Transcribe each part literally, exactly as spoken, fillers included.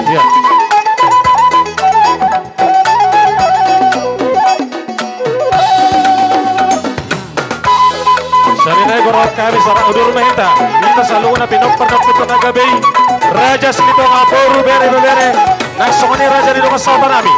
Iya. Sahali nai gorahon hami, sahat udur ma hita. Hita saluhutna pinompar na pintor na gabe i, raja Silitonga, boru, bere, ibebere, nang songon i raja ni dongan sahuta nami.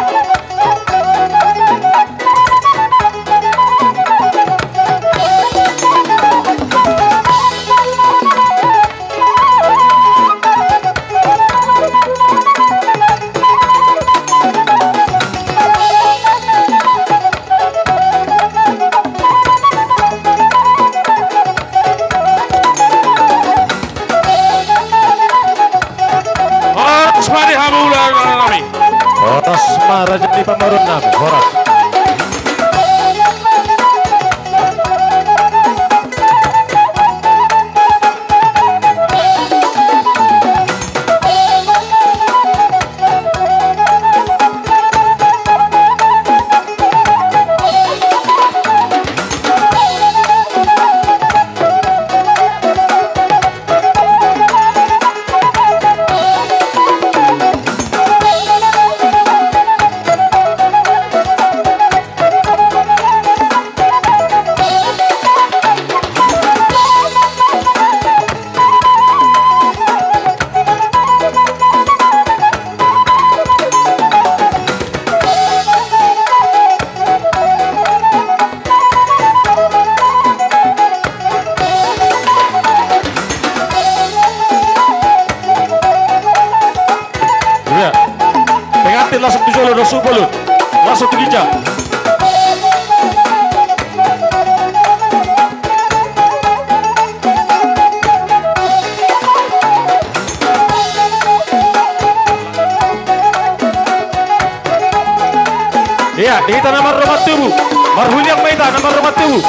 Horas ma di hamu, ulaon nami. Horas ma, raja ni pamoruon nami. Horas. Iya. Pengantin langsung tu jolo, dos suhut bolon. Langsung tu ginjang. Iya, di hita na mardongan tubu. Marhuliang ma hita na mardongan tubu.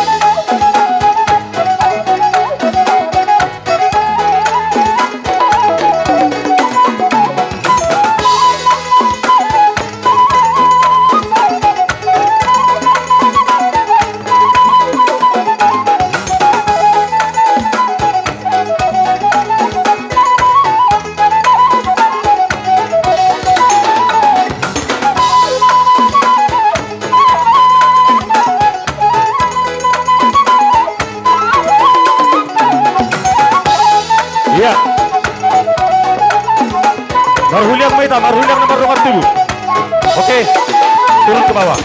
Iya. Marhuliang ma hita, marhuliang na mardongan tubu. Oke. Turun ke bawah.